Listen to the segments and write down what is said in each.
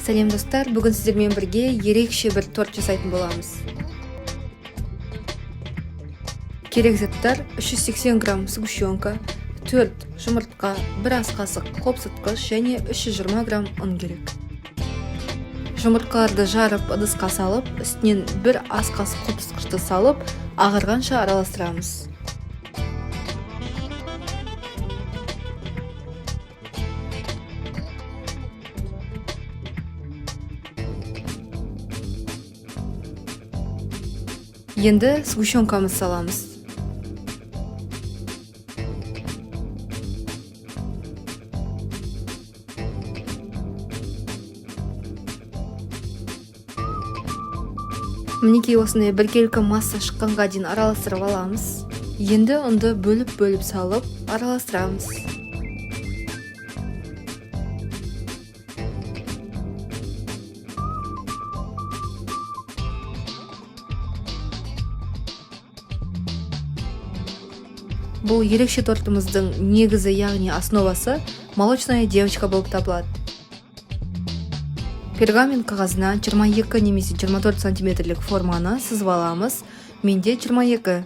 Сәлем, достар! Бүгін сіздермен бірге ерекше бір торт жасайтын боламыз. Керек заттар: 380 грамм сгущенка, 4 жұмыртқа, 1 ас қасық қопсытқыш және 320 грамм ұн керек. Жұмыртқаларды жарып, ыдысқа салып, үстінен 1 ас қасық қопсытқышты салып, ағарғанша араластырамыз. Енді сгущенкамызды саламыз. Мінекей, осындай біркелкі масса шыққанға дейін араластырып аламыз. Енді ұнды бөліп-бөліп салып араластырамыз. Бұл ерекше тортымыздың негізі, яғни основасы, молочная девочка болып табылады. Пергамент қағазына 22 немесе 24 сантиметрлік форманы сызып аламыз. Менде 22.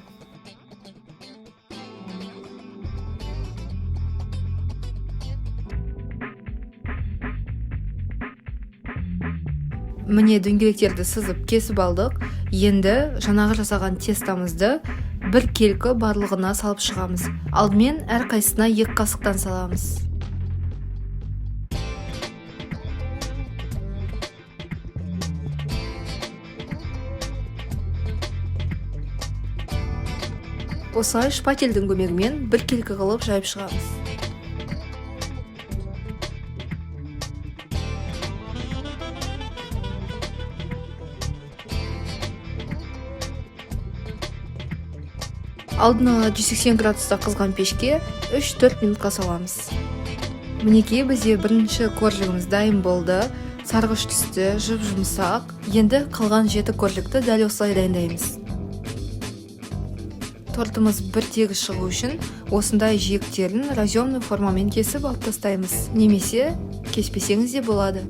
Міне, дөңгелектерді сызып, кесіп алдық. Енді жаңағы жасаған тестамызды бір келкі барлығына салып шығамыз. Алдымен әрқайсысына 2 қасықтан саламыз. Осылай шпательдің көмегімен бір келкі қылып жайып шығамыз. Алдын ала 180 градуста қызған пешке 3-4 минутқа саламыз. Мінекей, бізде бірінші коржигіміз дайын болды. Сарғыш түсті, жұп жұмсақ. Енді қалған 7 коржикті дәл осылай дайындаймыз. Тортымыз бір тегіс шығу үшін осындай жиектерін разъемный формамен кесіп алып тастаймыз, немесе кеспесеңіз де болады.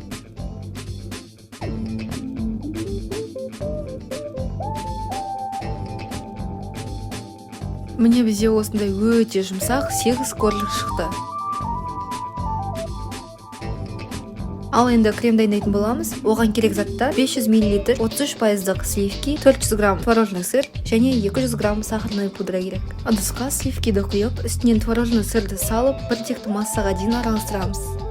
Міне, бізде осындай өте жұмсақ 8 коржик шықты. Ал енді крем дайындайтын боламыз. Оған керек заттар: 500 мл 33 пайыздық сливки, 400 грамм творожный сыр және 200 грамм сахарная пудра керек. Ыдысқа сливкиді құйып, үстінен творожный сырды салып, бір текті массаға дейін араластырамыз.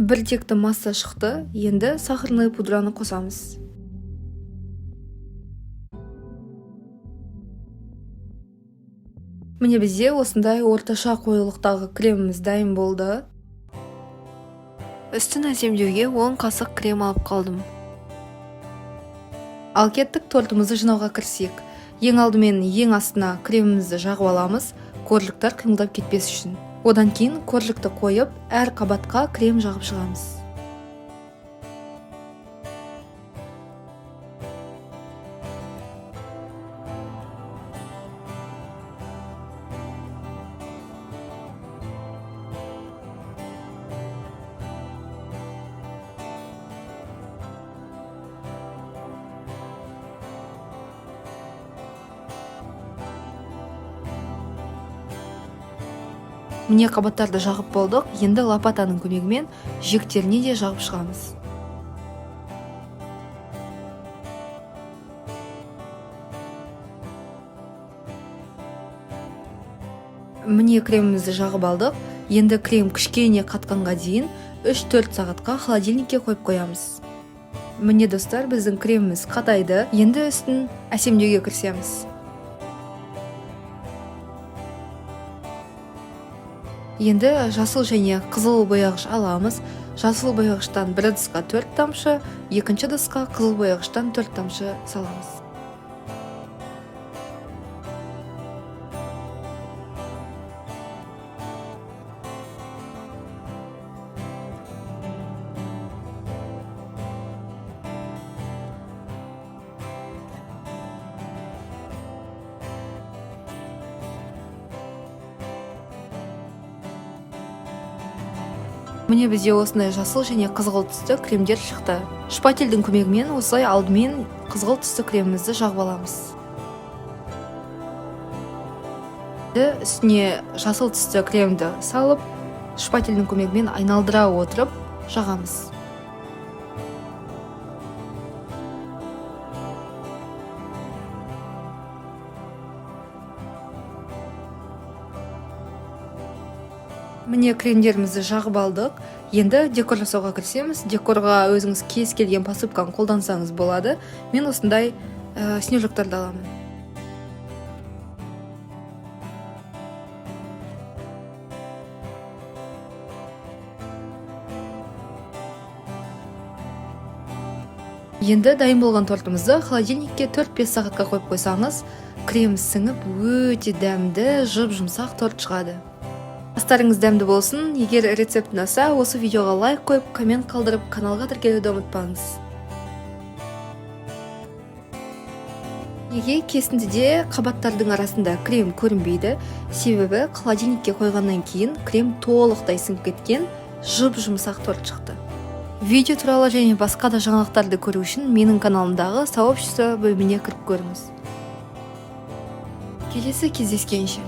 Бір текті масса шықты. Енді сахарный пудраны қосамыз. Міне, бізде осындай орташа қоюлықтағы креміміз дайын болды. Үстін әсемдеуге 10 қасық крем алып қалдым. Ал кеттік, тортымызды жинауға кірісейік. Ең алдымен ең астына кремімізді жағып аламыз, коржиктар қимылдап кетпес үшін. Одан кейін коржикті қойып, әр қабатқа крем жағып шығамыз. Міне, қабаттарды жағып болдық. Енді лопатаның көмегімен жиектеріне де жағып шығамыз. Міне, кремімізді жағып алдық. Енді крем кішкене қатқанға дейін 3-4 сағатқа холодильникке қойып қоямыз. Міне, достар, біздің креміміз қатайды. Енді үстін әсемдеуге кірісеміз. Енді жасыл және қызыл бояғыш аламыз. Жасыл бояғыштан бір ыдысқа 4 тамшы, екінші ыдысқа қызыл бояғыштан 4 тамшы саламыз. Міне, бізде осындай жасыл және қызғылт түсті кремдер шықты. Шпательдің көмегімен осылай алдымен қызғылт түсті кремімізді жағып аламыз. Үстіне жасыл түсті кремді салып, шпательдің көмегімен айналдыра отырып жағамыз. Міне, кремдерімізді жағып алдық. Енді декор жасауға кірісеміз. Декорға өзіңіз кез келген посыпканы қолдансаңыз болады. Мен осындай снежоктарды аламын. Енді дайын болған тортымызды холодильникке 4-5 сағатқа қойып қойсаңыз, крем сіңіп, өте дәмді, жұп-жұмсақ торт шығады. Астарыңыз дәмді болсын. Егер рецепт ұнаса, осы видеоға лайк қойып, коммент қалдырып, каналға тіркелуді ұмытпаңыз. Неге кесіндіде қабаттардың арасында крем көрінбейді? Себебі холодильникке қойғаннан кейін крем толықтай сіңіп кеткен, жұп-жұмсақ торт шықты. Видео туралы және басқа да жаңалықтарды көру үшін менің каналымдағы сообщество бөліміне кіріп көріңіз. Келесі кездескенше.